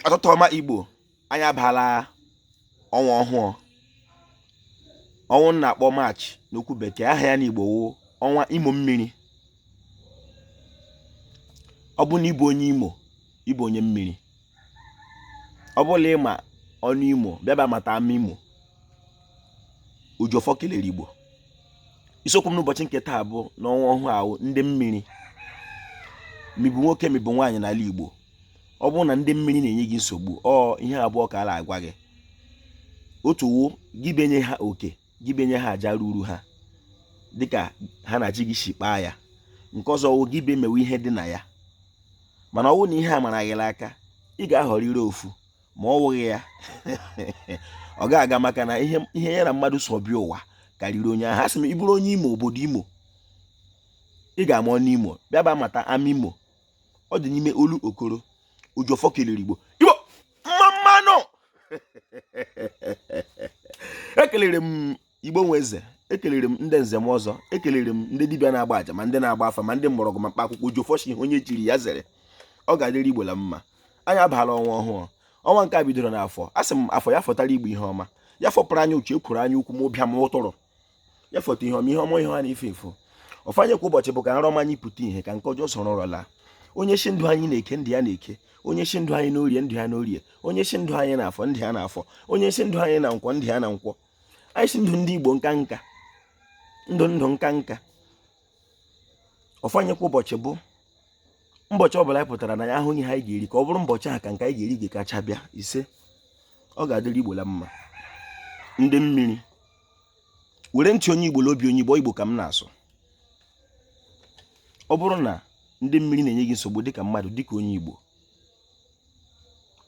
Ụtụtụ ọma, Igbo. Anyị abala ọnwa ọhụụ, ọnwa a na-akpọ March n'okwu bekee. Aha ya n'Igbo wụ ọnwa imo mmiri. Ọ bụ na ị bụ onye Imo, ị bụ onye mmiri. Ọ bụla ị ma ọnụ Imo, bịa bịa mata ama Imo. Ojiọfọ kelere Igbo. Isiokwu m n'ụbọchị nke taa bụ n'ọnwa ọhụụ ahụ, ndị mmiri. Ma ị bụ nwoke, ma ị bụ nwaanyị n'ala Igbo, ọ bụrụ na ndị mmiri na-enye gị nsogbu, ọ ihe abụọ ka a na-agwa gị. Otu wụ gị benye ha oke, gị benye ha aja ruru ha dịka ha na chi gị si kpaa ya. Nke ọzọ wụ gị be mewe ihe dị na ya. Mana ọ wụ na ihe a mara gị aka, ị ga-ahọrịrị ofu. Ma ọ wụghị ya, ọ ga-aga, maka na ihe ya na mmadụ so bịa ụwa karịrị onye ahụ. Asị m, ị bụrụ onye Imo, obodo Imo, ị ga-ama ọnụ Imo, bịa bịa mata ama Imo. Ọ dị n'ime Olokoro. Ojiọfọ kelere Igbo. Igbo, mma mma nụ. Ekelere m Igbo nwe eze, ekelere m ndị nze m ọzọ, ekelere m ndị dibịa na-agba aja, ma ndị na-agba afa, ma ndị mgbọrọgwụ, ma mkpa akwụkwọ. Ojiọfọ shi ihe onye chiri ya zere. Ọ ga-adịrị Igbo la mma. Anyị abala ọnwa ọhụụ. Ọnwa nke a bidoro n'afọ. Asị m, afọ ya fọtara Igbo ihe ọma, ya fọpụrụ anya uche, ekwuru anya ukwu, ma ụbịa ma ụtụrụ, ya fọta ihe ọma, ihe ọma, ihe ọma na-efe efo. Ọfọ anyị kwa ụbọchị bụ ka nrọ ọma anyị pụta ihe, ka nke ọjọọ soro nrọ laa. Onye shi ndụ anyị na-eke, ndụ ya na-eke. Onye shi ndụ anyị n'orie, ndụ ya n'orie. Onye shi ndụ anyị na-afọ, ndụ ya na-afọ. Onye shi ndụ anyị na nkwọ, ndụ ya na nkwọ. Anyị shi ndụ ndị Igbo nka nka, ndụ ndụ nka nka. Ọfọ anyị kwa ụbọchị bụ ụbọchị ọbụla anyị pụtara na ya ahụghị ihe anyị ga-eri, ka ọ bụrụ ụbọchị ahụ ka nke anyị ga-eri ga-kacha bịa. Ise, ọ ga-adịrị Igbo la mma. Ndị mmiri, were ntị onye Igbo la obi onye Igbo. Igbo ka m na-asụ. Ọ bụrụ na ndị mmiri na-enye gị nsogbu dịka mmadụ, dịka onye Igbo,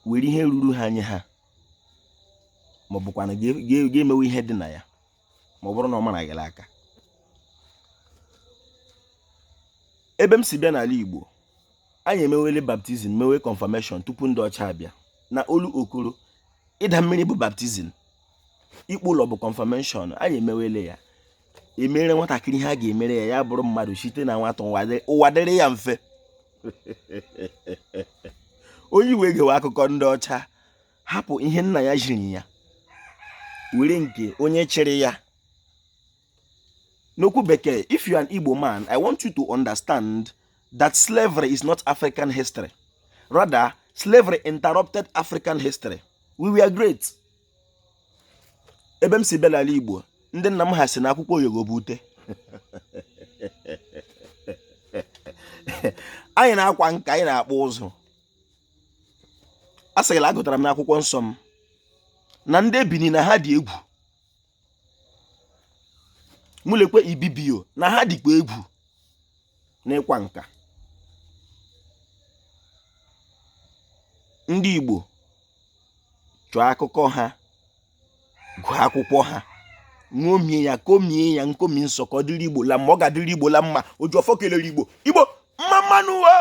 were ihe ruru ha nye ha, ma ọ bụkwa na ga-emewe ihe dị na ya, ma ọ bụrụ na ọ mara gị aka. Ebe m si bịa n'ala Igbo, anyị emewele baptism, mewe confirmation tupu ndị ọcha abịa. Na Olokoro, ịda mmiri bụ baptism, ikpu ụlọ bụ confirmation. Anyị emewele ya, emere nwatakịrị ihe a ga-emere ya, ya bụrụ mmadụ site na nwata, ụwa dịrị ya mfe. Onye Igbo egewe akụkọ ndị ọcha, hapụ ihe nna ya jiri ya, were nke onye chịrị ya. N'okwu bekee, if you are an Igbo man, I want you to understand that slavery is not African history. Rather, slavery interrupted African history. We were great. Ebe m si bịa n'ala Igbo, ndị nna m ha si na akwụkwọ oyogo bụ ute. Anyị na-akwa nka, anyị na-akpụ ụzụ. A sịrịla, agụtara m n'akwụkwọ nsọ m na ndị Bini na ha dị egwu. Mụ lekwe Ibibio na ha dịkwa egwu n'ịkwa nka. Ndị Igbo chọọ akụkọ ha, gụọ akwụkwọ ha, ṅomie ya, komie ya nkomi nsọ, ka ọ dịrị Igbo la mma. Ọ ga-adịrị Igbo la mma. Ojiọfọ kelere Igbo. Igbo, mma mma nụ o.